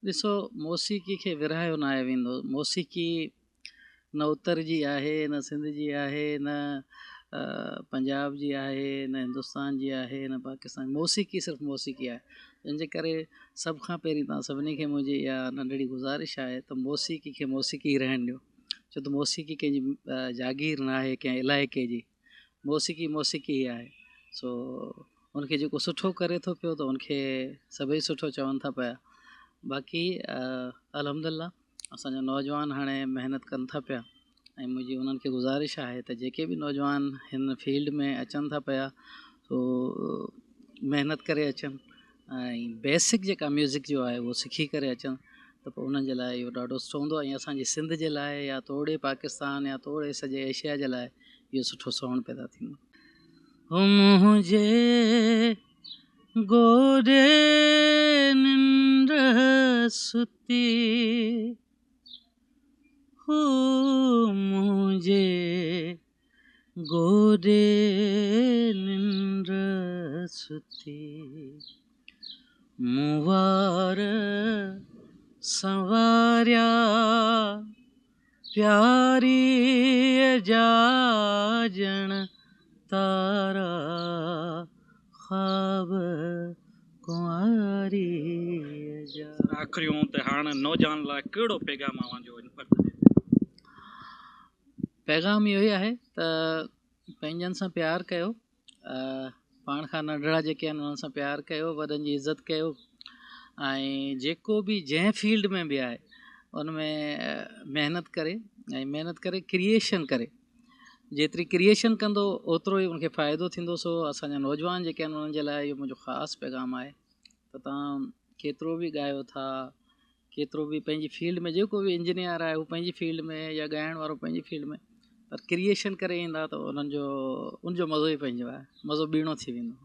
ڏسو موسيقي کي ورهايو ناهي ويندو. موسيقي نه اتر جي آهي نه سنڌ جي آهي نه پنجاب جي آهي نه هندستان جي آهي نه پاڪستان موسيقي صرف موسيقي آهي. ان جي ڪري سڀ کان پهرين توهان سڀني کي منهنجي اها ننڍڙي گذارش آهي ته موسيقي کي موسيقي ئي رهڻ ڏيو، ڇو ته موسيقي ڪنهن جي جاگير نه آهي ڪنهن علائقي جي. موسيقي موسيقي ئي آهي. سو ان کي جيڪو سٺو ڪري ٿو پيو ته ان کي سڀئي سٺو چون ٿا پيا. باقي الحمدلله اسان جا نوجوان هاڻي محنت ڪن ٿا پيا ۽ منهنجي انهن کي گذارش آهي ته جيڪي به نوجوان هن فيلڊ ۾ اچن ٿا پيا سو محنت ڪري اچن ۽ بيسڪ جيڪا ميوزڪ جو آهي اهو سکي ڪري اچن ته پوء انهن جي لاء اهو ڏاڍو سٺو هوندو ۽ اسان جي سنڌ جي لاء يا توڙي پاڪستان يا توڙي سڄي ايشيا جي لاء اهو سٺو سوڻ پيدا ٿيندو. هو منهنجي گوڏي ننڊ ستي، هو منهنجي گوڏي ننڊ ستي، مون وار سنواريا پياريء جا ڄڻ تارا خواب ڪنواريء جا. سر آخريون ته هاڻ نوجوان لاء ڪهڙو پيغام اوهان جو ان وقت تي؟ پيغام اهو ئي آهي ته پنهنجن سان پيار ڪيو، پاڻ کان ننڍڙا جيڪي آهن انهن سان پيار ڪيو، وڏن جي عزت ڪيو ۽ جيڪو به جنهن فيلڊ ۾ به آهي ان ۾ محنت ڪري ۽ محنت ڪري ڪريئيشن ڪري، جيتري ڪريئيشن ڪندو اوترو ئي ان کي فائدو ٿيندو. سو اسان جا نوجوان جيڪي آهن انهن جي لاء اهو منهنجو خاص پيغام آهي ته توهان ڪيترو به ڳايو ٿا، ڪيترو به پنهنجي فيلڊ ۾ جيڪو به انجنيئر آهي هو پنهنجي فيلڊ ۾ يا ڳائڻ وارو پنهنجي فيلڊ ۾ پر ڪريئيشن ڪري ايندا ته انهن جو ان جو مزو ئي پنهنجو آهي، مزو ٻيڻو ٿي ويندو.